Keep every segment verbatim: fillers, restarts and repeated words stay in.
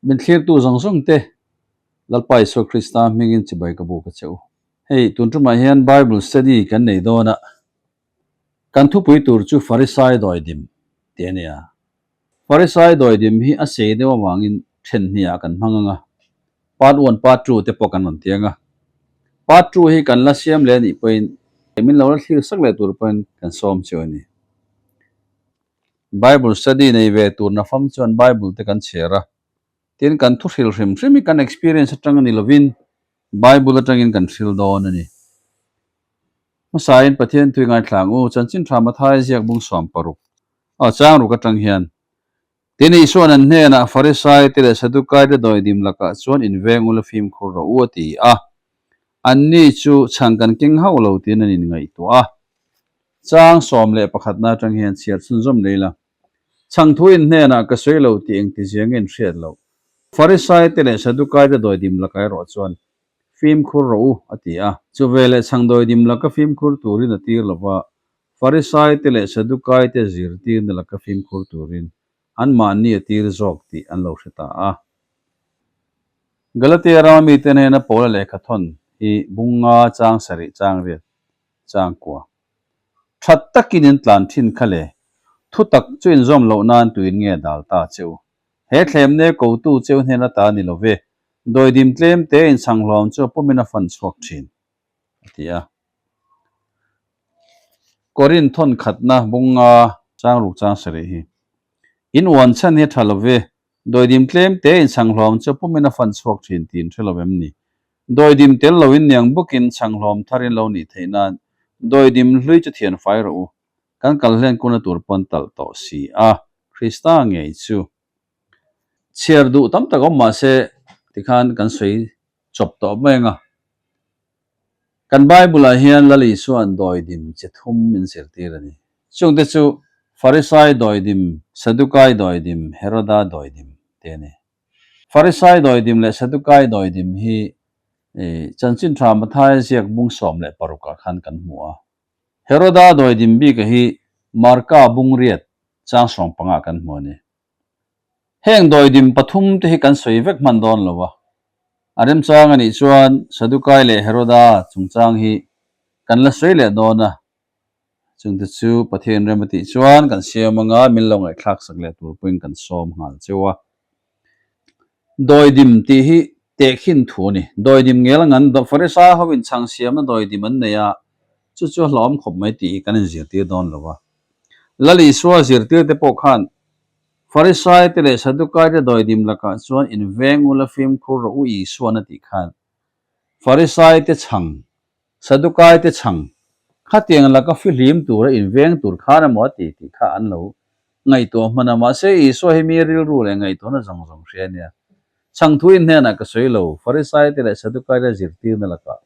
Min thlirtu zawng zawng te, Lalpa Isu Krista hmingin chibai ka buk a che u. Hei, tun ṭuma hian Bible study kan nei dawn a. Kan thupui tur chu Pharisai dawi dim tih a ni a. Pharisai dawi dim hi a sei deuh avangin ṭhen hniah kan hmang ang a. Part one, part two te pawh kan rawn ti ang a. Part two hi kan la siam leh a nih pawhin, min lo la thlir sak leh tur pawhin kan sawm che u a ni. Bible study nei ve turna fam chuan Bible te kan chhiar a. Tin, kan thu hril hrim hrim hi kan experience aṭang a ni lovin, Bible aṭangin kan hril dawn a ni. Hmasain Pathian thu i ngaithla ang u, Chanchin Ṭha Mathai ziak bung sawm paruk, a, chang ruk aṭang hian, tin, Isuan an hnenah, Pharisai te leh Sadukai te dawi dim lakah chuan inveng ula fimkhur rawh u a ti a. Anni chu chhang kan keng hauh lo tiin an inngaihtuah a. Chang sawm leh pakhatna aṭang hian chhiar chhunzawm leh ila, chhang thu in hnenah ka sawi lo tih engti zia nge in hriat loh? Pharisai te leh Sadukai te dawi dim laka erawh chuan fimkhur rawh u a ti a. Chu veleh chhang dawi dim laka fimkhur turin a tir lo va, Pharisai te leh Sadukai te zirtirna laka fimkhur turin anmahni a tir zawk tih an lo hre ta a. Galatia rama mite hnena Paula lehkhathawn hi bung nga chang sarih, chang riat, chang kua. Ṭhat takin in tlan ṭhin kha le, thutak chu in zawm loh nan tuin nge dal ta che u. He thlem ne kotu cheu hnena ta ni lo ve. Dawi dim tlem te in chhang hlawm chu a pumin a fan chhuak ṭhin, a ti a. Korinth thawn khatna bung nga chang ruk chang sarih hi, in uan chhan hi ṭha lo ve. Dawi dim tlem te in chhang hlawm chu a pumin a fan chhuak ṭhin tiin hre lo em ni? Dawi dim tel lo in niang bukin chhang hlawm thar in lo nih theih nan, dawi dim hlui chu thian fai rawh u. Kan kal hlen kuna tur pawn talh tawh si a, Krista ngei chu. Chhiar duh tam tak awm, mahse, tikhan kan sawi chawp tawh mai ang a. Kan Bible-ah hian Lal Isuan dawi dim chi thum min zirtir a ni. Chungte chu Pharisai dawi dim, Sadukai dawi dim, Heroda dawi dim te a ni. Pharisai dawi dim leh Sadukai dawi dim hi, eh, Chanchin Ṭha Mathai ziak bung sawm leh parukah khan kan hmu a. Heroda dawi dim bik hi Marka bung riat chang sawm panga kan hmu a ni. Heng dawi dim pathum te hi kan sawi vek hman dawn lo va. A remchang a nih chuan Sadukai leh Heroda chungchang hi kan la sawi leh dawn a. Chungte chu Pathian rem a tih chuan kan siam ang a, min lo ngaihthlak sak leh tur pawhin kan sawm nghal che u a. Dawi dim tih hi tehkhin thu a ni. Dawi dim ngel ang an, Pharisai ho in chhang siamna dawi dim an nei a, chu chu a hlauhawm khawp mai tih hi kan inzirtir dawn lo va. Lal Isua zirtir te pawh khan Pharisai te leh Sadukai te dawi dim lakah chuan inveng ula fimkhur rawh u Isuan a tih khan, Pharisai te chhang, Sadukai te chhang, khatiang laka fihlim tura inveng tur khan emaw a ti tih kha an lo ngaihtuah hman a. Mahse, Isua hi mi rilru leh ngaihtuahna zawng zawng hria a nia. Chhang thu in hnenah ka sawi lo, Pharisai te leh Sadukai te zirtirna lakah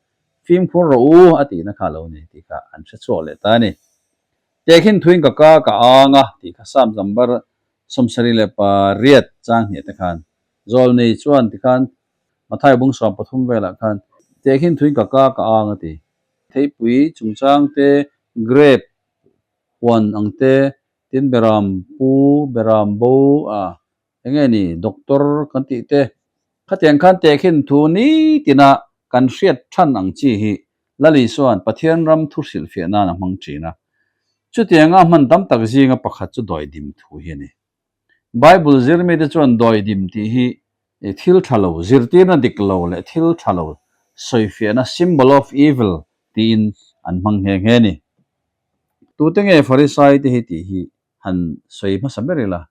fimkhur rawh u a tihna kha lo ni tih kha an hre chhuak leh ta a ni. Tehkhin thuin ka ka ka ang a tih kha Sam zambar sawmsarih leh pariat chang hnih te khan, Zawlnei chuan tikhan Mathai bung sawm pathum velah khan, tehkhin thuin ka ka ka ang a ti. Theipui chungchang te, grape huan ang te, tin beram pu, beram bo, a, eng nge ni, doctor kan tih te, khatiang khan tehkhin thu ni tina kan hriat ṭhan ang chi hi Lal Isuan Pathian ram thu hrilhfiah nan a hmang ṭhin a. Chutianga hman tam tak zinga pakhat chu dawi dim thu hi a ni. Bible zir mite chuan dawi dim tih hi, eh, thil ṭha lo, zirtirna dik lo leh thil ṭha lo sawifiahna, symbol of evil, tiin an hmang nghe nghe ni. Tute nge Pharisai te hi tih hi han sawi hmasa ber ila.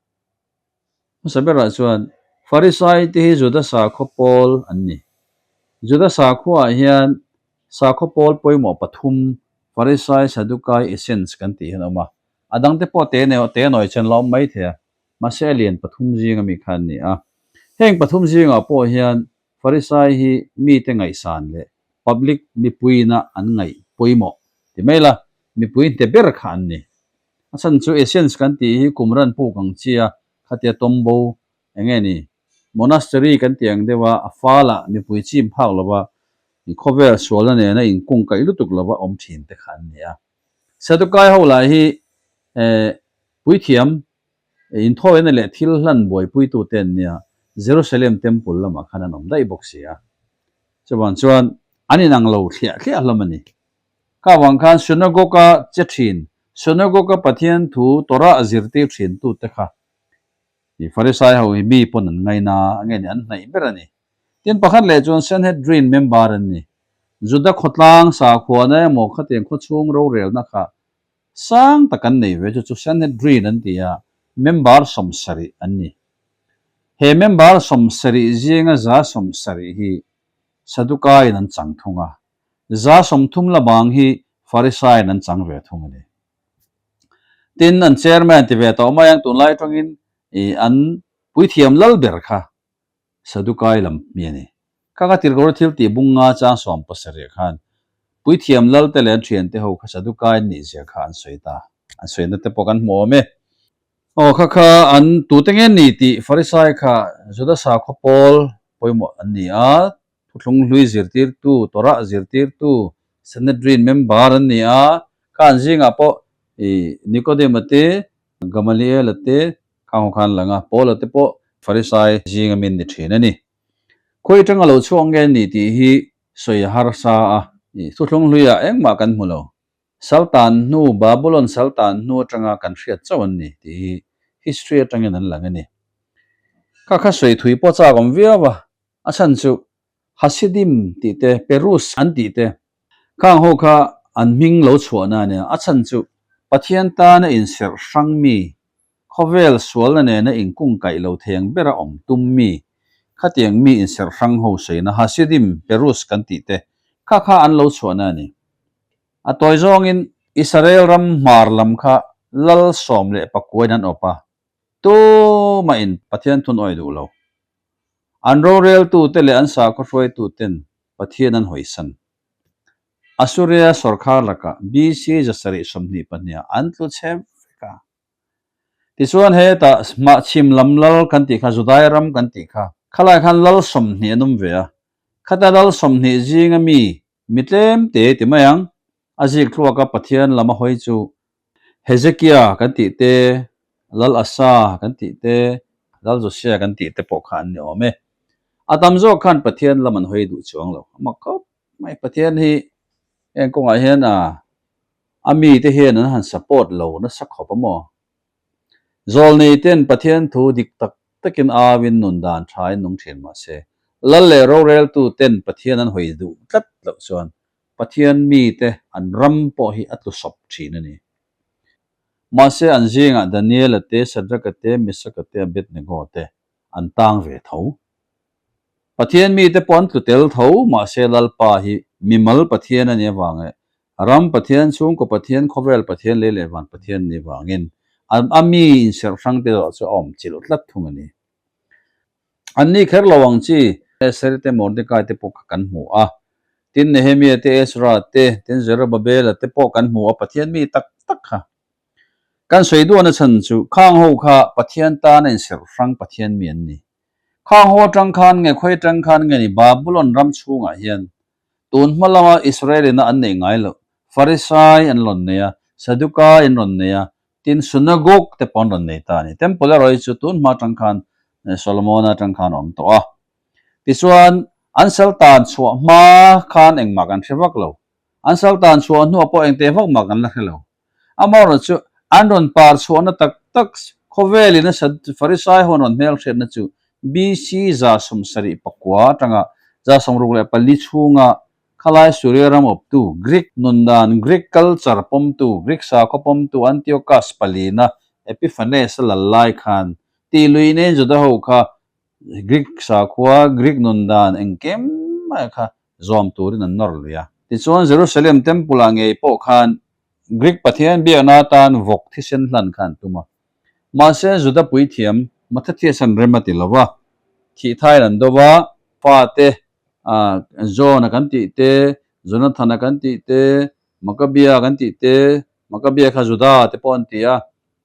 Hmasa berah chuan Pharisai te hi Juda sakhaw pawl an ni. Juda sakhuaah hian sakhaw pawl pawimawh pathum, Pharisai, Sadukai, Essenes kan tih hian a awm a. A dangte pawh te neu, te nawi chen la awm mai thei a. Mahse, a lian pathum zinga mi kha an ni a. Heng pathum zingah pawh hian Pharisai hi mite ngaihsan leh public mipuiin an ngaih pawimawh ti mai la, mipui inte ber kha an ni. A chhan chu Essenes kan tih hi Qumran puk ang chi a, khatia tombo, eng nge ni, monastery kan tih ang deuh a, a fala mipui chim phak lova, khawvel sualna nena inkung kaih lutuk lova awm ṭhin te kha an ni a. Sadukai ho lai hi, eh, puithiam, eh, inthawina leh thil hlan buaipuitu te an nia. Jerusalem temple lama khan an awm daih bawk si a. Chuan chuan an inang lo thliah thliah hlawm a ni. Kha vang khan synagogue-a che ṭhin, synagogue-a Pathian thu Torah zirtir ṭhintu te kha i Farisai ho hi mi pawn an ngaina a nge ni, an hnaih ber a ni. Tin, pakhat leh chuan Sanhedrin member an ni. Juda khawtlang sakhuana emaw khatiang khawchhung rorelna kha sang tak an nei ve chu, chu Sanhedrin an ti a, member sawmsarih an ni. He member sawmsarih zinga za sawmsarih hi Sadukaiin an chang thung a, za sawmthum la bang hi Farisaiin an chang ve thung a ni. Tin, an chairman ti ve tawh mai ang, tunlai aṭangin i an puithiam lal ber kha Sadukai lam mi a ni. Kha kha Tirhkohra Thiltih bung nga chang sawm pasarih khan puithiam lal te leh an ṭhiante ho kha Sadukai an nih zia kha an sawi ta. An sawina te pawh kan hmu awm e. Aw, kha kha an tute nge ni tih Farisai kha Juda sakhaw pawl pawimawh an ni a, thuthlung hlui zirtirtu, Torah zirtirtu, Sanhedrin member an ni a, kha an zingah pawh i Nikodem a te, Gamaliel a te, kha ho khan langa Paul a te pawh Farisai zinga min ni ṭhin a ni. Khawi aṭanga lo chhuak nge ni tih hi sawi a harsa a, i thuthlung hluia engmah kan hmu lo. Saltan hnu, Babylon saltan hnu aṭanga kan hriat chauh an ni tih hi history aṭangin an lang a ni. Kha kha sawi thui pawh chak awm viau a. A chhan chu Hasidim tih te, Perus an tih te, khang ho kha an hming lo chhuahna a nia. A chhan chu Pathian tana inserh hrang mi, khawvel sualna nena inkung kaih lo thei ang bera awm tum mi, khatiang mi inserh hrang ho sawina, Hasidim, Perus kan tih te, kha kha an lo chhuahna a ni. A tawi zawngin Israel ram hmar lam kha lal sawm leh pakuain an awp a, tumahin Pathian thun awi duh lo. An roreltute leh an sakhaw hruaituten Pathian an hawisan. Assuria sawrkar laka B C zasarih sawmhnih pahniha an tlu chhe vek a. Tichuan, heta hmah chhim lam lal kan tih kha, Judai ram kan tih kha, khalai khan lal sawmhnih an awm ve a. Khata lal sawmhnih zinga mi, mi tlem te ti mai ang, a zik thluaka Pathian lama hawi chu Hezekia kan tih te, Lal Asa kan tih te, Lal Josia kan tih te pawh kha an ni awm e. A tam zawk khan Pathian lam an hawi duh chuang lo. A mak khawp mai. Pathian hi engkawngah hian a, a mite hian an han support lo nasa khawp a maw. Zawlneiten Pathian thu dik tak takin auin nun dan ṭhain nung ṭhin mah se, lal leh roreltuten Pathian an hawi duh tlat loh chuan Pathian mite an ram pawh hi a tlu sawp ṭhin a ni. Mahse, an zingah Daniela te, Sadraka te, Mesaka te, Abednego te an tang ve tho. Pathian mite pawh an tlu tel tho, mahse, Lalpa hi mimal Pathian a nih avangin, ram Pathian, chhungkaw Pathian, khawvel Pathian, lei leh van Pathian a nih avangin, a, a mi inserh hrang te zawh chu a awm chilh tlat thung a ni. Anni kher lo ang chi, Esther te, Mordekai te pawh kha kan hmu a. Tin, Nehemia te, Ezra te, tin, Zerubbabel te pawh kan hmu a, Pathian mi tak tak kha. Kan sawi duhna chhan chu, khang ho kha Pathian tana inserh hrang Pathian mi an ni. Khang ho aṭang khan nge, khawi aṭang khan nge ni, Babylon ram chhungah hian tun hma lama Israel-in an nei ngai lo. Farisai an rawn nei a, Sadukai an rawn nei a, tin, synagogue te pawh an rawn nei ta a ni. Temple erawh chu tun hma aṭang khan, eh, Solomona aṭang khan a awm tawh a. Tichuan, an saltan chhuah hma khan engmah kan hre vak lo. An saltan chhuah hnuah pawh engte vak mah kan la hre lo. Amaherawhchu, an rawn par chhuahna tak tak, khawvelin a sa, Farisai ho an rawn hmelhriatna chu B C za sawmsarih pakua aṭanga, za sawmruk leh pali chhunga khalai Suria ram awptu, Greek nun dan, Greek culture pawmtu, Greek sakhaw pawmtu Antiochus palina, Epiphanes a lal lai khan, tih lui nen Juda ho kha Greek sakhua, Greek nun dan engkim mai kha zawm turin an nawr lui a. Tichuan, Jerusalem temple-a ngei pawh khan Greek pathian biakna atan vawk thisen hlan kha an tum a. Mahse, Juda puithiam, Mathathis an rem a ti lo va. Thih thaiin an do va, fate, a, John-a kan tih te, Jonathan-a kan tih te, Maccabea kan tih te, Maccabea kha Juda te pawh an ti a.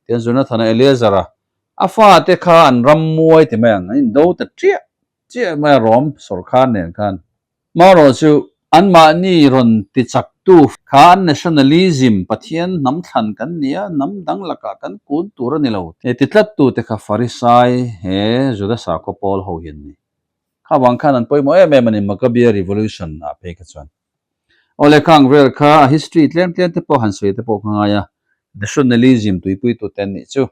Tian Jonathan-a, Eleazar-a, a fate kha an ram muai ti mai ang, an indo ta ṭiah ṭiah mai a, Rom sawrkar nen khan. Mahse chu, Anmahni rawn tichaktu kha an nationalism, Pathian hnam thlan kan ni a, hnam dang laka kan kun tur a ni lo, e, ti tlattu te kha Farisai he Judasa khaw pawl ho hi an ni. Kha vang khan an poimaw em em a ni, Maccabee Revolution a phei kha chuan. Awle, khang vel kha a history tlem tlem te pawh han sawi te pawh ka ngai a, nationalism tuipuitu te an nih chu.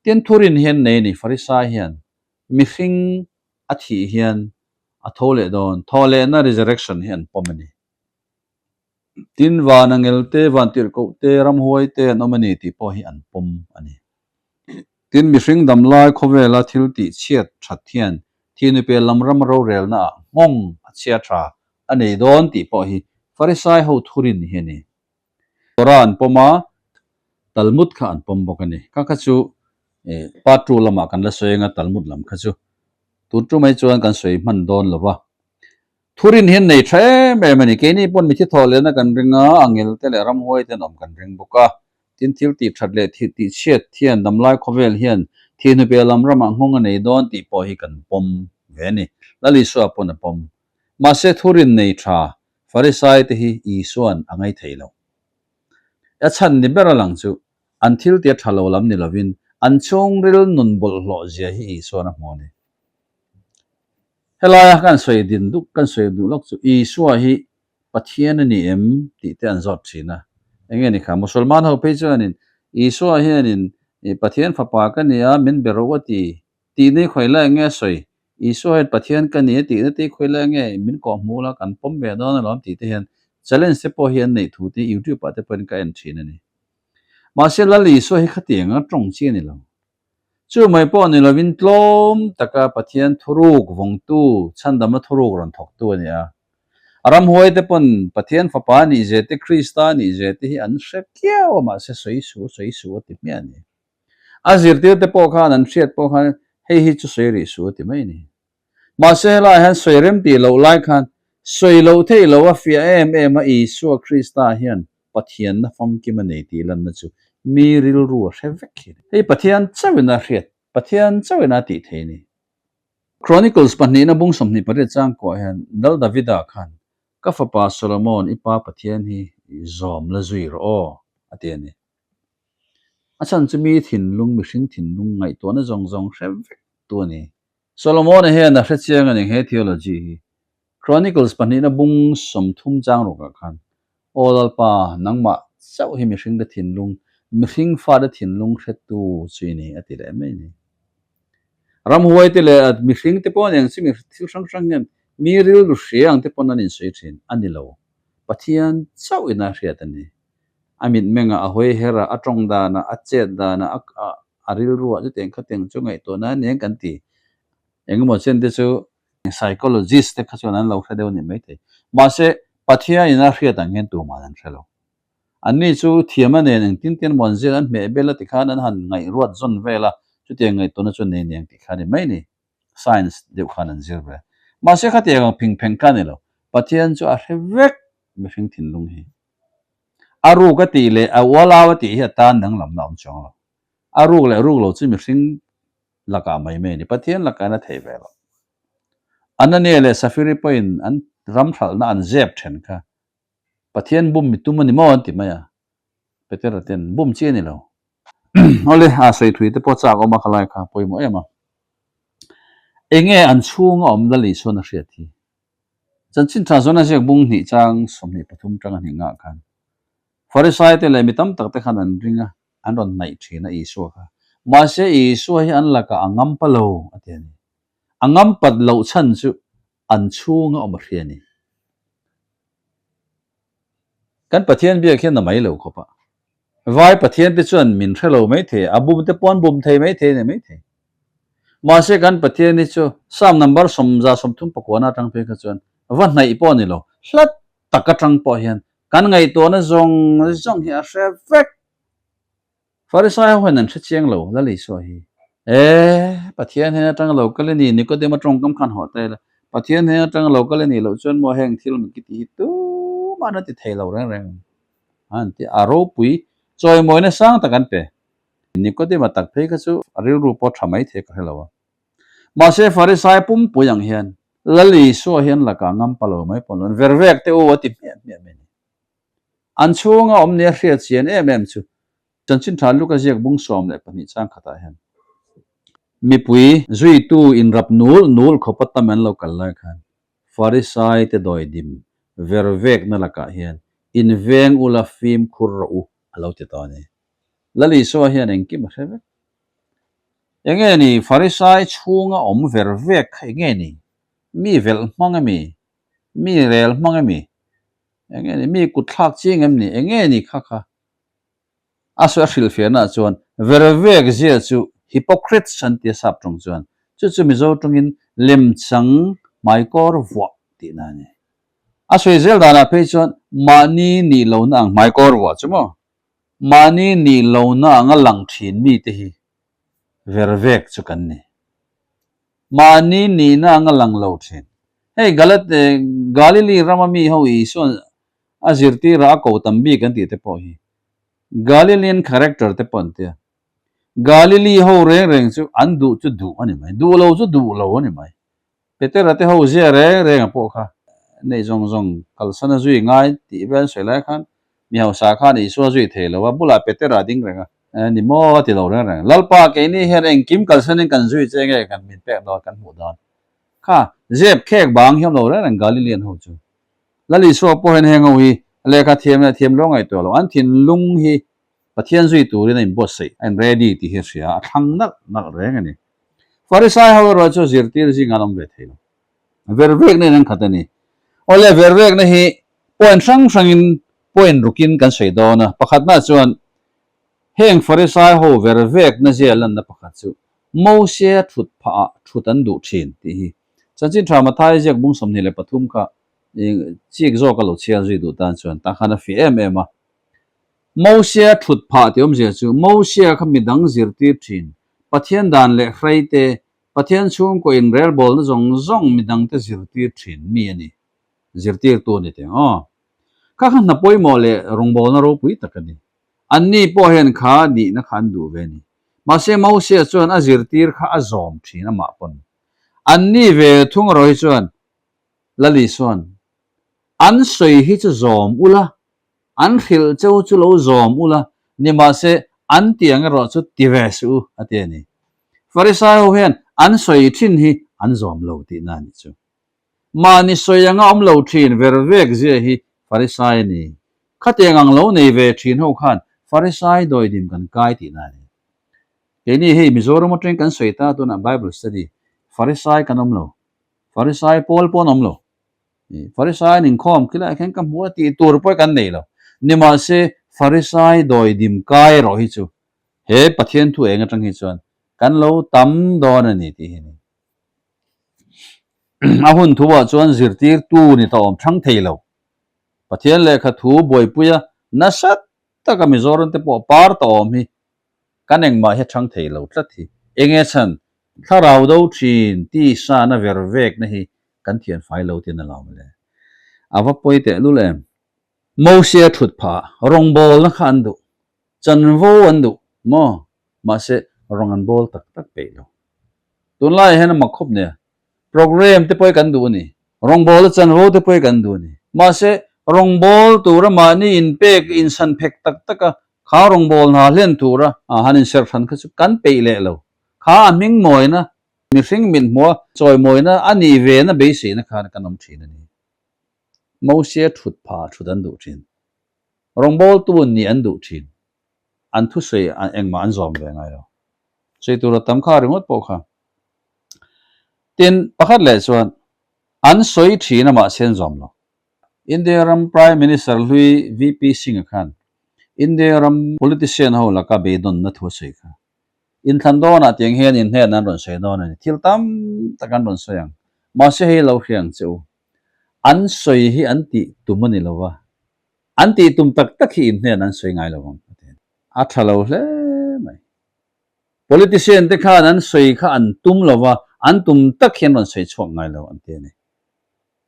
Tin, thurin hian nei ni, Farisai hian mihring a thih hian a tho leh dawn, thaw lehna, resurrection hi an pawm a ni. Tin, van angel te, vantirhkoh te, ramhuai te an awm a ni tih pawh hi an pawm a ni. Tin, mihring dam lai khawvela thil tihchhiat ṭhat hian thihnupe lam rama rorelna ah nghawng a chhia ṭha a nei dawn tih pawh hi Farisai ho thurin hi a ni. Torah an pawm a, Talmud kha an pawm bawk a ni. Kha kha chu, eh, part two lamah kan la sawi ang a, Talmud lam kha chu. Tun ṭum ai chuan kan sawi hman dawn lo va. Thurin hian nei ṭha em em a ni. Keini pawn mitthi thaw lehna kan ring a, angel te leh ramhuai te an awm kan ring bawk a. Tin, thil tih ṭhat leh thi-, tihchhiat hian dam lai khawvel hian thihnupe lam rama nghawng a nei dawn tih pawh hi kan pawm ve a ni. Lal Isua pawn a pawm. Mahse, thurin nei ṭha Farisai te hi Isuan a ngai thei lo. A chhan ni ber a lang chu, an thil tih ṭha lo lam ni lovin, an chhungril nun bawlhhlawh zia hi Isuan a hmu a ni. Helaia kan sawi din duk, kan sawi duh lawk chu, Isua hi Pathian a ni em tih te an zawt ṭhin a. Eng nge ni kha, Musulman ho phei chuanin, Isua hianin, "I Pathian fapa ka ni a, min be ro," a ti. Tih nei khawih lai nge sawi, Isua hian Pathian ka ni a tihna te khawih lai nge min kawhhmuh la, kan pawm ve dawn alawm tih te hian challenge te pawh hi an neih thu te YouTube-ah te pawhin ka en ṭhin a ni. Mahse, Lal Isua hi khatianga ṭawng chi a ni lo. Chu mai pawh ni lovin tlawm taka Pathian thuruk vawngtu, chhandamna thuruk rawn thawktu a ni a. A ramhuai te pawn Pathian fapa nih zia te, Krista nih zia te hi an hre kiau a, mahse, sawi suh, sawi suh a ti hmiah a ni. A zirtir te pawh khan, an hriat pawh khan, hei hi chu sawi rih suh a ti mai ni. Mahse, helai hian sawi rem tih loh lai khan, sawi loh theih loh a fiah em em a Isua Krista hian Pathianna famkim a nei tih lanna chu mi rilru a hre vek hi. Hei Pathian chauhin a hriat, Pathian chauhin a tih theih ni. Chronicles pahnihna bung sawmhnih pariat chang kua hian Lal Davida khan, "Ka fapa Solomon, i pa Pathian hi zawm la zui rawh aw," a ti a ni. A chhan chu mi thinlung, mihring thinlung ngaihtuahna zawng zawng hre vek tu a ni. Solomona hian a hre chiang a ni he theology hi. Chronicles pahnihna bung sawmthum chang rukah khan, "Aw Lalpa, nangmah chauh hi mihring le thinlung, mihring fate thinlung hretu chu i ni," a ti leh mai ni. Ramhuai te leh a mihring te pawh a ni ang chu, mi thil hrang hrang hian mi rilru hria ang te pawhin an insawi ṭhin a ni lo. Pathian chauhin a hriat a ni. A mitmeng a, a hawi her a, a ṭawng dan a, a chet dan a, a, a, a rilru a, chutiang khatiang chu ngaihtuahna a ni ang kan ti. Engemaw chen te chu psychologist te kha chuan an lo hre deuh ni mai thei. Mahse, Pathianin a hriat ang hian tuman an hre lo. Anni chu thiam a nen engtin tin mawn zia an hmeh bel a ti khan an han ngaih ruat zawn vel a, chutiang ngaihtuahna chu nei ni ang tih kha ni mai ni. Science deuh khan an zir ve. Mahse, khatiang ang phingpheng kha ni lo. Pathian chu a hre vek mihring thinlung hi. A ruk a tih leh a ualau a tih hi a tan danglamna awm chuang lo. A ruk leh ruk lo chu mihring lakah mai mai ni, Pathian lakah a thei ve lo. Anania leh Saphira pawhin an ram hralhna an zep ṭhen kha, Pathian bum mi tum a ni maw an ti mai a. Petera ten bum chi a ni lo. Awle, a sawi thui te pawh chak awm a, kha lai kha pawimawh em a. Eng nge an chhunga awm Lal Isuan a hriat hi? Chanchin Ṭha Johana ziak bung hnih chang sawmhnih pathum tang a hnih ngah khan, Farisai te leh mi tam tak te khan an ring a, an rawn hnaih ṭhin a Isua kha. Mahse, Isua hi an lakah a ngam pa lo a ti a ni. A ngam pat loh chhan chu an chhunga awm a hria a ni. Kan Pathian biak hian a mai lo khawp a. Vai Pathian te chuan min hre lo mai thei, a bum te pawh an bum thei mai thei, ni mai thei. Mahse, kan Pathian hi chu Sam number sawmza sawmthum pakuana aṭang phei kha chuan va hnaih pawh ni lo, hlat tak aṭang pawh hian kan ngaihtuahna zawng zawng hi a hre vek. Farisai ho hian an hre chiang lo Lal Isua hi. E, Pathian hian aṭang lo kal a ni, Nikodem aṭawng kam khan haw ta ila. Pathian hian aṭang lo kal a ni loh chuan maw heng thil mi kiti hi tuman a ti thei lo reng reng. An ti a, ropui, chawimawina sang tak an pe. Nikodem a tak phei kha chu a rilru pawh ṭha mai thei ka hre lo a. Mahse, Farisai pumpui ang hian Lal Isua hi an laka ngam pa lo mai pon lo, vervek te u a ti hmiah hmiah mai ni. An chunga awm ni a hriat chian em em chu Chanchin Ṭha Luka ziak bung sawm le pahni chang khat ah hian mipui zuitu inrap nul nul khawpa tam an lo kal lai khan Farisai te dawi dim vervekna lakah hian inveng ula fimkhur rawh u a lo ti tawh a ni. Lal Isua hian engkim a hre vek. Eng nge ni Farisai chhunga awm vervek kha eng nge ni? Mi velh hmang emi? Mi rel hmang emi? Eng nge ni mi kut thlak ching em ni? Eng nge ni kha kha? A sawi a hrilhfiahna chuan vervek zia chu hypocrites an ti a sap ṭawng chuan. Chu chu Mizo ṭawngin lemchang hmaikawr vuah tihna a ni. A sawi zel danah phei chuan mahni nih lohna ang hmaikawr vuah chu maw? Mahni nih lohna anga lang ṭhin mi te hi vervek chu kan ni. Mahni nihna anga lang lo ṭhin. Hei, Galat-, eh, Galili rama mi ho Isuan a zirtira a ko tam bik an tih te pawh hi Galilean character te pawh an tia. Galili ho reng reng chu an duh chu duh a ni mai. Duh lo chu duh lo a ni mai. Petera te ho zia reng reng a pawh kha nei zawng zawng kalsana zui ngai tih vel sawi lai khan mi hausa khan Isua zui thei lo a, bulah Petera ding reng a, eh, ni maw a ti lo reng reng. Lalpa, keini hian engkim kalsanin kan zui che nge kan min pek dawn, kan hmuh dawn. Kha, zep khek bang hiam lo reng reng Galilean ho chu. Lal Isua pawh hian heng ho hi lekha thiam le thiam lo ngaihtuah lo. An thinlung hi Pathian zui turin a inbuatsaih, a in ready tih hi a hria, a thlang nalh nalh reng a ni. Farisai ho erawh chu zirtir zinga an awm ve thei lo. Vervekna in an khat a ni. Awle, vervekna hi point hrang hrangin point rukin kan sawi dawn a. Pakhatna chuan heng Farisai ho vervekna zia lanna pakhat chu Mosia thut phah a thut an duh ṭhin tih hi. Chanchin Ṭha Mathai ziak bung sawmhnih leh pathum kha, eh, chik zawk a lo chhiar zui duh tan chuan tah khan a fiah em em a. Mosia thut phah tih awmzia chu, Mosia kha midang zirtir ṭhin, Pathian dan leh hreite, Pathian chhungkaw inrelbawlna zawng zawng midangte zirtir ṭhin mi a ni. Zirtirtu a ni teh aw. Kha kha hna pawimawh leh rawngbawlna ropui tak a ni. Anni pawh hian kha nihna kha an duh ve a ni. Mahse, Mosia chuan a zirtir kha a zawm ṭhin amah pawn. Anni ve thung erawh hi chuan Lal Isuan, an sawi hi chu zawm ula, an hrilh cheu chu lo zawm ula, nimahse, an tih ang erawh chu ti ve suh u, a ti a ni. Farisai ho hian an sawi ṭhin hi an zawm lo tihna a ni chu. Mahni sawi anga awm lo ṭhin vervek zia hi Farisai a ni. Khatiang ang lo nei ve ṭhin ho khan Farisai dawi dim kan kai tihna a ni. Keini hei Mizoram aṭang kan sawi ta, tunah Bible study, Farisai kan awm lo. Farisai pawl pawh an awm lo. Farisai an inkhawm khi lai khan ka hmu a tih tur pawh kan nei lo. Nimahse, Farisai dawi dim kai erawh hi chu, he Pathian thu eng aṭang hi chuan kan lo tam dawn a ni tih hi ni. A hun thuah chuan zirtirtu ni ta awm ṭhang thei lo. Pathian lehkha thu buaipuia nasa taka Mizoram te pawh par ta awm hi kan engmah hi a ṭhang thei lo tlat hi. Enge chhan, thlarau do ṭhin tisa na vervekna hi kan thian fai lo tiin a lo le. A va pawi teh lul em. Mosia thut phah, rawngbawlna kha an duh. Chanvo an duh maw? Mahse, rawng an bawl tak tak peih lo. Tunlai hian a mak khawp nia. Program te pawh kan duh a ni. Rawngbawlna chanvo te pawh kan duh a ni. Mahse, rawngbawl tura mahni inpek, insan phek tak taka kha rawngbawl hna hlen tura, a, han inser hran kha chu kan peih leh lo. Kha a hming mawina, mihring mit hmua chawimawina a nih vena beiseina khan kan awm ṭhin a ni. Mosia thut phah thut an duh ṭhin. Rawngbawltu an nih an duh ṭhin. An thusawi a engmah an zawm ve ngai lo. Sawi tur a tam kha ringawt pawh kha. Tin, pakhat leh chuan an sawi ṭhin a, mahse an zawm lo. India ram Prime Minister hlui V P Singh-a khan India ram politician ho laka beidawnna thu a sawi kha. Inthlan dawnah tiang hian in hnenah an rawn sawi dawn a ni. Thil tam tak an rawn sawi ang. Mahse, hei lo hria ang che u. An sawi hi an tih tum a ni lo va. An tih tum tak tak hi in hnenah an sawi ngai lo vang. A ṭha lo hle mai. Politician te khan an sawi kha an tum lo va, an tum tak hian rawn sawi chhuak ngai lo an ti a ni.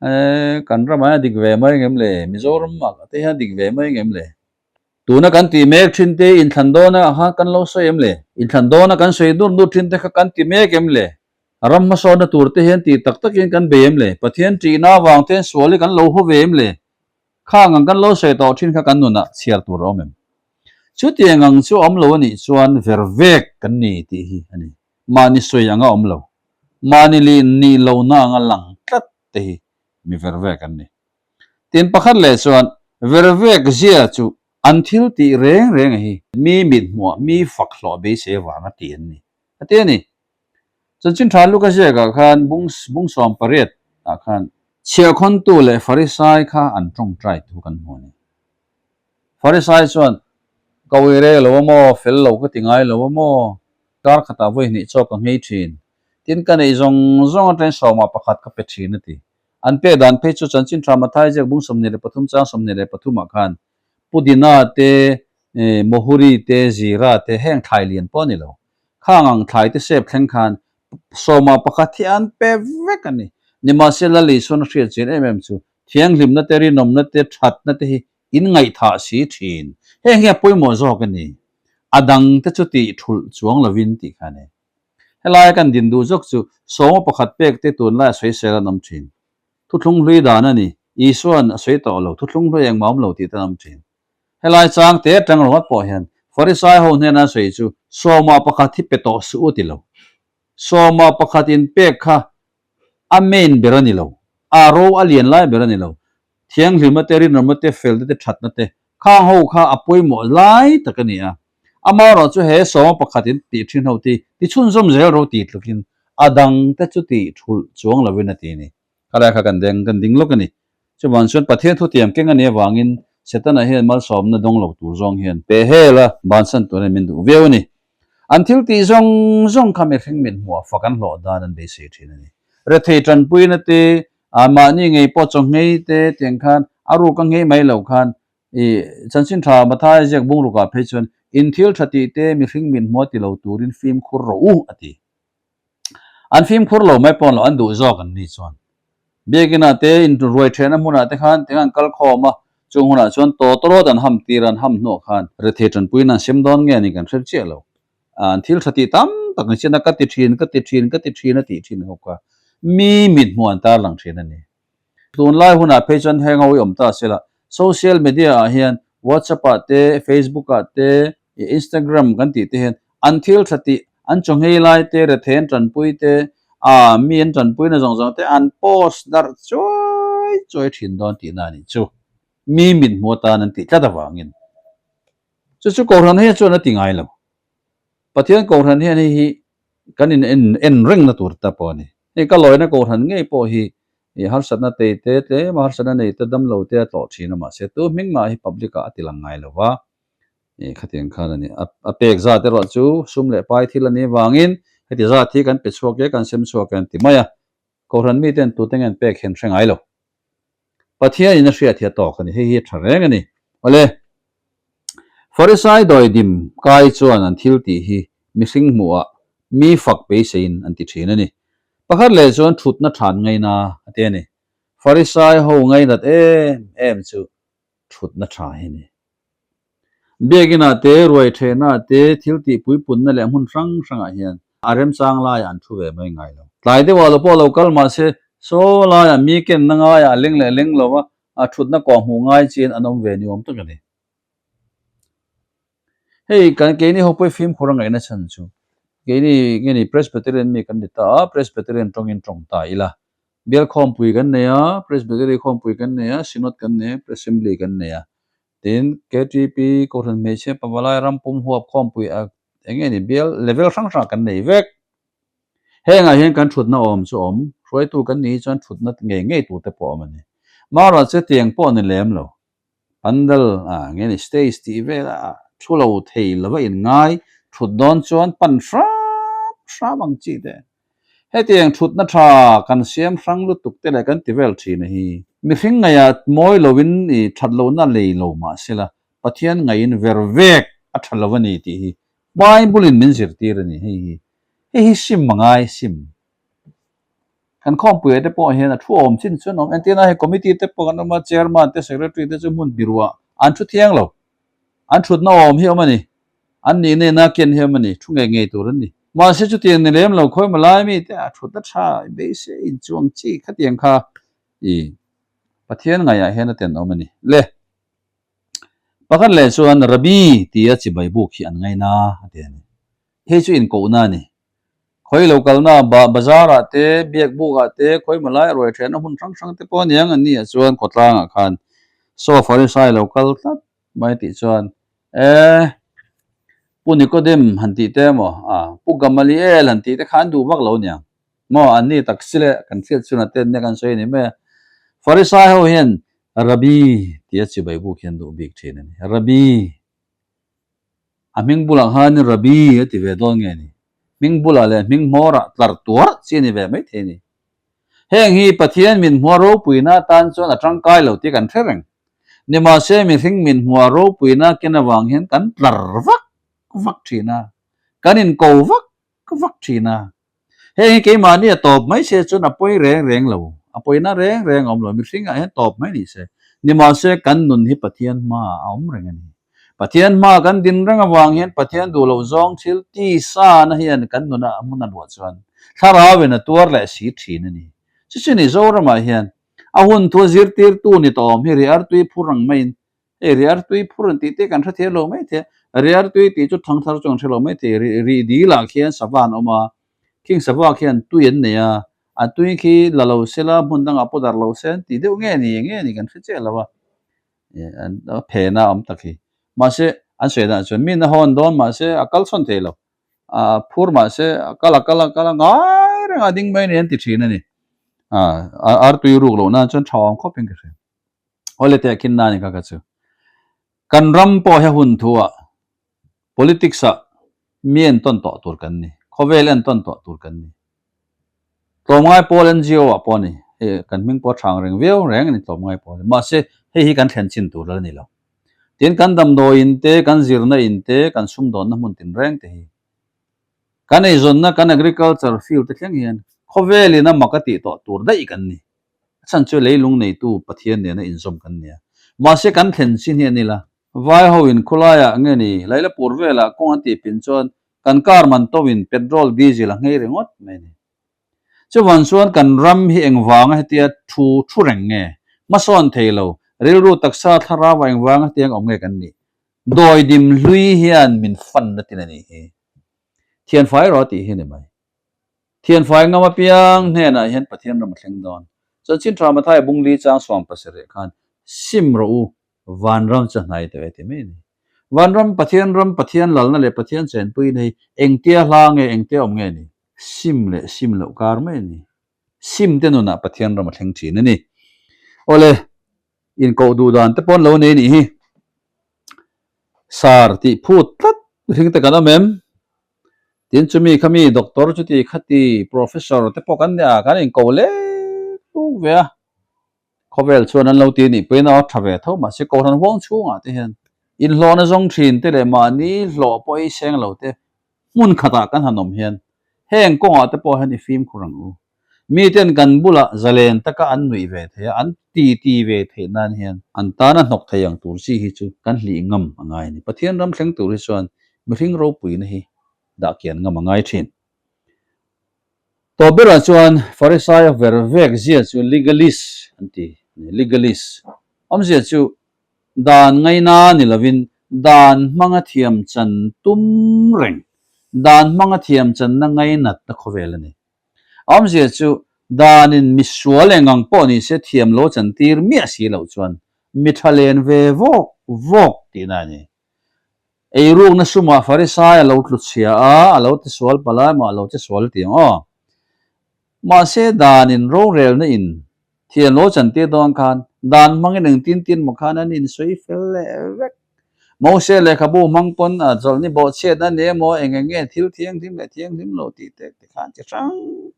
Eh, kan ramah a dik ve mai ngem le, Mizoram ah te hian dik ve mai ngem le. Tuna kan tih mek ṭhin te inthlan dawna kha kan lo sawi em le? Inthlan dawna kan sawi dur dur ṭhin te kha kan ti mek em le? Ram hmasawnna tur te hi an ti tak takin kan bei em le? Pathian ṭihna vang te an suol hi kan lo hmu ve em le? Khang ang kan lo sawi tawh ṭhin kha kan nunah chhiar tur a awm em? Chutiang ang chu awm lo a nih chuan vervek kan ni tih hi a ni. Mahni sawi anga awm lo, mahni li ni lona anga lang tlat te hi mi vervek an ni. Tin pakhat leh chuan vervek zia chu an thil tih reng reng a hi mi mit hmuah mi fak hlawh beisei vanga ti an ni a ti a ni. Chanchin Ṭha Luka ziakah khan bung, bung sawm pariat ah khan chhiahkhawntu leh Pharisai kha an ṭawngṭai thu kan hmu a ni. Pharisai chuan, "Ka uire lo a maw, fel lo ka ti ngai lo a maw, kar khatah vawi hnih chawk ka nghei ṭhin. Tin ka neih zawng zawng aṭangin sawma pakhat ka pe ṭhin," a ti. An pek dan phei chu Chanchin Ṭha Mathai ziak bung sawmhnih leh pathum chang sawmhnih leh pathum ah khan pudina te, eh, mohuri te, zira te, heng thlai lian pawh a ni lo. Khang ang thlai te sep thleng khan sawma pakhat hi an pe vek a ni. Nimahsela, Lal Isuan a hriat chian em em chu thianghlimna te, rinawmna te, ṭhatna te hi in ngaihthah si ṭhin. Heng hi a pawimawh zawk a ni. A dang te chu tih thulh chuang lovin tih kha a ni. Helai kan din duh zawk chu sawma pakhat pek te tunlai a sawisel an awm ṭhin. Thuthlung hlui dan a ni. Isuan a sawi tawh lo, thuthlung hlui engmah awm lo tih te an awm ṭhin. Helai chang te aṭang rawh pawh hian Pharisai ho hnena sawi chu sawma pakhat hi pe tawh suh u ti lo. Sawma pakhat in pek kha a main ber a ni lo, a ro a lian lai ber a ni lo. Thianghlimna te, rinawmna te, fel te, te ṭhatna te, khang ho kha a pawimawh lai tak a ni a. Amaherawhchu he sawma pakhat in tih ṭhin ho ti, ti chhunzawm zel ro ti tlukin a dang te chu tih thulh chuang lovin a ti a ni. Khalai kha kan deng, kan ding lawk a ni. Chuvang chuan Pathian thu tiam keng a nih avangin Setana hian malsawmna dawng lo tur zawng hian pe hela bansan turin min duh viau a ni. An thil tih zawng zawng kha mihring mit hmuah fak an hlawh dan an beisei ṭhin a ni. Rethei ṭanpuina te, a mahni ngei pawh chaw nghei te, tiang khan a ruk a nghei mai lo khan, i, Chanchin Ṭha Mathai ziak bung rukah phei chuan, "In thil ṭha tih te mihring mit hmuah ti lo turin fimkhur rawh u," a ti. An fimkhur lo mai pawn lo, an duh zawk an ni chuan. Biakina te, in ruai ṭhehna hmuna te khan tiang an kal khawm a, chung hunah chuan tawtawrawt an ham tir, an ham hnuah khan rethei ṭanpuina an sem dawn nge ni kan hre chiah lo. An thil ṭha tih tam tak ni china, "Ka ti ṭhin, ka ti ṭhin, ka ti ṭhin," a tih ṭhin ho kha mi mit hmuah an tarlang ṭhin a ni. Tunlai hunah phei chuan heng ho hi awm ta sela, social media ah hian WhatsApp ah te, Facebook ah te, Instagram kan tih te hian an thil ṭha tih, an chaw nghei lai te, rethei an ṭanpui te, a, mi an ṭanpuina zawng zawng te an post darh chuai chuai ṭhin dawn tihna a nih chu. Mi mit hmuh atan an tih tlat avangin. Chu chu kohran hi chuan a ti ngai lo. Pathian kohran hian hei hi kan in en, en rengna tur ta pawh a ni. Hei ka lawina kohran ngei pawh hi, i, harsatna tei te, tlema harsatna nei te, damlo te a tlawh ṭhin a, mahse, tu hming mah hi public ah a ti lang ngai lo va. I, khatiang khan a ni. A, a pek zat erawh chu sum leh pai thil a ni vangin, heti zat hi kan pe chhuak e, kan sem chhuak e an ti mai a. Kohran miten tute nge an pek hian hre ngai lo. Pathianin a hriat hi a tawk a ni, hei hi a ṭha reng a ni. Awle, Pharisai dawi dim kai chuan an thil tih hi mihring hmuhah mi fak beiseiin an ti ṭhin a ni. Pakhat leh chuan ṭhutna ṭha an ngaina a ti a ni. Pharisai ho ngainat em em chu ṭhutna ṭha hi ni. Biakina te, ruai ṭhehna te, thil tih puipunna leh hmun hrang hrangah hian a remchang laia an thu ve mai ngai lo. Tlai deuha lo pawh lo kal mah se, saw laia mi kenna ngaia a leng leh leng lo a, a ṭhutna kawng hmuh ngai chian an awm ve ni awm tak a ni. Hei, kan, keini ho pawh fimkhur a ngaihna chhan chu, keini nge ni Presbyterian mi kan ni ta a, Presbyterian ṭawngin ṭawng ta ila. Bial khawmpui kan nei a, Presbytery khawmpui kan nei a, Synod kan nei a, Assembly kan nei a. Tin, K T P, Kohran Hmeichhe Pavalai Ram Pum Huap khawmpui a, eng nge ni, bial level hrang hrang kan nei vek. Hengah hian kan ṭhutna awm chu awm, hruaitu kan nih chuan ṭhutna ngei ngei tur te pawh awm a ni. Mara che tiang pawh ni lem lo. Pandal, a, nge ni, stage tih vel a, thu lo thei lova inngai, ṭhut dawn chuan pan hram hram ang chi te. Hetiang ṭhutna ṭha kan siam hrang lutuk te leh kan ti vel ṭhin a hi. Mihring ngaia mawi lovin i ṭhat lohna lei lo mah sela, Pathian ngaiin ver vek a ṭha lo a ni tih hi Bible-in min zirtir a ni hei hi. Hei hi sim a ngai sim. Kan khawmpui te pawh hian a thu awm chin chuan awm. Entirna hei committee te pawh kan awm a, chairman te, secretary te chu hmun biruah an thu thiang lo. An ṭhutna awm hi awm a ni. An nihna ina kian hi awm a ni. Thu ngei ngei tur an ni. Mahse, chutiang ni lem lo, khawi malai mi te a thut a tha, beisei inchuong chi kha tiang kha, i, Pathian ngaia hian a ten awm a ni. Le, pakhat le chuan Rabbi tia chibai buk hi an ngaina a ti a ni. Hei chu inkona a ni. Khawi lo kalna ba, bazar ah te, biak buk ah te, khawi malai ruai thena hmun hrang hrang te pawh niang an ni a chuan khawtlang ah khan saw Pharisai lo kal tlat mai tih chuan, e, Pu Nikodem han tih te emaw, a, Pu Gamaliel han tih te khan duh vak lo niang. Maw, an ni tak si le, kan hriat chun a ten nek an sawi ni me. Pharisai ho hian Rabbi tia chibai buk hian duh bik ṭhin a ni. Rabbi. A hming bulah khan Rabbi a ti ve dawn nge ni? Hming bulah leh hming hmawrah tlar tuar chi a ni ve mai thei ni. Heng hi Pathian min hmuh ropuina tan chuan a ṭangkai lo tih kan hre reng. Nimahse, mihring min hmuh ropuina ken avang hian kan tlar vak vak ṭhin a, kan inko vak vak ṭhin a. Hei hi keimahni a tawp mai se chuan a pawi reng reng lo, a pawina reng reng a awm lo, mihringah hian tawp mai ni se. Nimahse, kan nun hi Pathian hmaah a awm reng a ni. Pathian hmaah kan din reng avang hian Pathian duh lo zawng thil tisa na hian kan nuna a hmun a luah chuan Thlarauvin a tuar leh a si ṭhin a ni. Chu chu ni Zoramah hian a hun thu a zirtirtu ni tawm hi riartui phur ang maiin, hei, riartui phur an tih te kan hre thei lo mai thei. Riartui tih chu thangthar chu kan hre lo mai thei. Ri, ri dilah khian sava an awm a, khing sava khian tui an nei a, a tui khi la lo sela, hmun dangah pawh darh lo se an ti deuh nge ni, nge ni kan hre chiah lo a. E, an, a phena awm tak hi. Mahse, an sawi dan chuan mi na hawn dawn, mahse, a kal sawn thei lo. A phur, mahse, a kal, a kal, a kal, a ngai reng a ding mai ni an ti ṭhin a ni. A, a, artui ruk lo nan chuan ṭha awm khawpin ka hre. Awle, te khin na ni ka ka chu. Kan ram pawh he hun thu a, politics a mi entawn tawh tur kan ni. Khawvel entawn tawh tur kan ni. Tlawmngai pawl N G O ah pawh ni. Hei, kan hming pawh ṭhang reng viau reng a ni tlawmngai pawl. Mahse, hei hi kan thlen chin tur a ni lo. Tin, kan damdawi in te, kan zirna in te, kan sumdawnna hmun tin reng te hi, kan eizawnna, kan agriculture field te thleng hian khawvelin a mak a tih tawh tur daih kan ni. A chhan chu leilung neitu Pathian nena inzawm kan nia. Mahse, kan thlen chin hi a ni la. Vai ho in khulaiah nge ni, Lailapur velah kawng an tih pin chuan kan car man toin petrol, diesel a nghei ringawt mai ni. Chuvang chuan kan ram hi engvanga hetia thu, thu reng nge? Hmasawn thei lo, rilru taksa thlarauva engvanga hetia awm nge kan nih? Dawi dim hlui hian min fanna tin a ni hi. Thianfai rawh tih hi ni mai. Thianfai ngam apiang hnenah hian Pathian ram a thleng dawn. Chanchin Ṭha Mathai bung li chang sawm pasarih khan, sim rawh u, vanram chu a hnai tawh e ti mai ni. Vanram, Pathian ram, Pathian lalna leh Pathian chenpuina hi engtia hla nge, engtia awm nge ni? Sim leh sim loh kar mai ni. Sim te nunah Pathian ram a thleng ṭhin a ni. Awle, inkoh duh dan te pawn lo nei nih hi. Sir tih phut tlat hring te kan awm em? Tin, chumi kha mi doctor chuti khati, professor te pawh kan nia, kan inko lek luk ve a. Khawvel chuan an lo ti nih pawhin a ṭha ve tho, mahse, kohhran huang chhungah te hian inhlawhna zawng ṭhin te leh mahni hlawh pawh ei seng lo te hmun khatah kan han awm hian, heng kawngah te pawh hian i fimkhur ang u. Miten kan bulah zalen taka an nuih ve thei a, an titi ve theih nan hian an tana hnawk thei ang tur chi hi chu kan hlih ngam a ngai a ni. Pathian ram thleng tur hi chuan mihring ropuina hi dah kian ngam a ngai ṭhin. Tawp berah chuan Pharisai ver vek zia chu legalist an ti, legalist. Awmzia chu dan ngaina ni lovin, dan hmanga thiam chan tum reng, dan hmanga thiam channa ngainatna khawvel a ni. Awmzia chu danin misual eng ang pawh ni se, thiam lo chantir miah si loh chuan mi ṭha len ve vawk vawk tihna a ni. Eirukna sumah Pharisai a lo tlu chhia a, a lo ti sual palai maw, a lo ti sual tiang aw. Mahse, danin rorelna in thiam lo chantir dawn khan, dan hmangin engtin tin maw khan an insawi fel leh vek. Mose lehkhabu hmang pawn a chawlhni bawhchhiatna ni emaw, eng eng nge thil thianghlim leh thianghlim lo tih te, te khan chi hrang.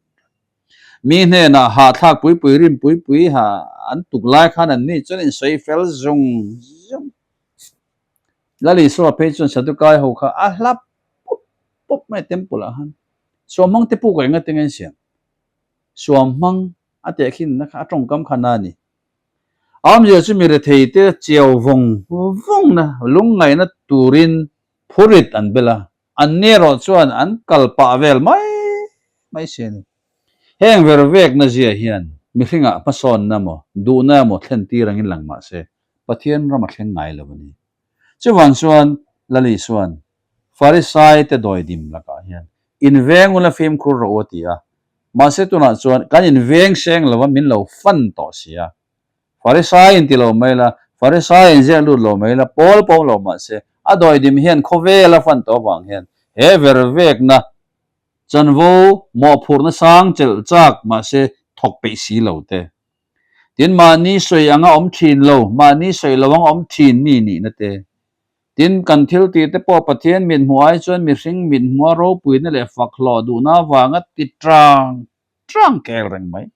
Mi hnenah hahthlak pui pui, rim pui pui ha an tuk lai khan an ni chuan insawi fel zung zung. Lal Isua phei chuan Sadukai ho kha a hla pup pup mai temple ah khan. Suam hmang te puk enga te nge siam? Suam hmang a tehkhinna kha a ṭawngkam kha na ni. Awmzia chu mi rethei te chiau vawng vawngna, lungngaihna turin phurit an bel a. Anni ruok chuan an kal pah vel mai mai se ni. Heng vervekna zia hian mihringa hmasawnna maw, duhna maw, thlentir ang inlang mah se, Pathian rama thleng ngai lo a ni. Chuvang chuan Lal Isuan Pharisai te dawi dim lakah hian, "Inveng ula fimkhur rawh u," a ti a. Mahse, tunah chuan kan inveng seng lo a, min lo fan tawh si a. Pharisai in ti lo mai la, Pharisai in ziak lut lo mai la, pawl pawm lo mah se, a dawi dim hian khawvel a fan tawh vang hian, he vervekna, chanvo mawhphurna sang chelh chak mah se, thawk peih si lo te. Tin, mahni sawi anga awm thin lo, mahni sawi lo anga awm thin mi nihna te. Tin, kan thil tih te pawh Pathian mithmuh ai chuan mihring mithmuh a ropuina leh fak hlawh duhna vanga ti tang tang kel reng mai.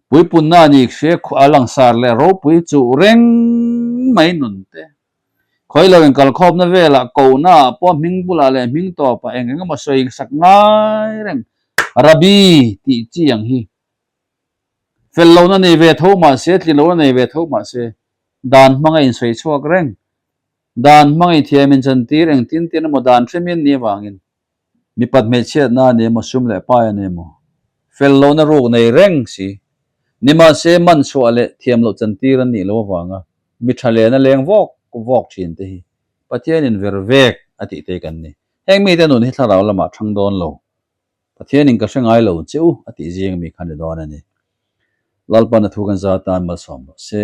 Puipunna ni hre khu-, a langsar leh ropui chu reng mai nun te. Khawi lo inkalkhawmna velah kohna pawh hming bulah leh hming tawpah eng eng emaw sawi sak ngai reng. Rabbi tih chi ang hi. Fel lohna nei ve tho mah se, tli lohna nei ve tho mah se, dan hmanga insawi chhuak reng. Dan hmanga thiam inchantir engtin tin emaw dan hremin ni vangin, mipat hmeichhiatna a ni emaw, sum leh pai a ni emaw, fel lohna ruk nei reng si. Nimahse, man chhuah leh thiam loh chantir an nih loh avanga mi ṭha lena leng vawk vawk ṭhin te hi Pathianin vervek a tih te kan ni. Heng mite nun hi thlarau lamah ṭhang dawn lo. Pathianin ka hre ngai lo che u a tih zing mi kha ni dawn a ni. Lalpan a thu kan za tan malsawm rawh se.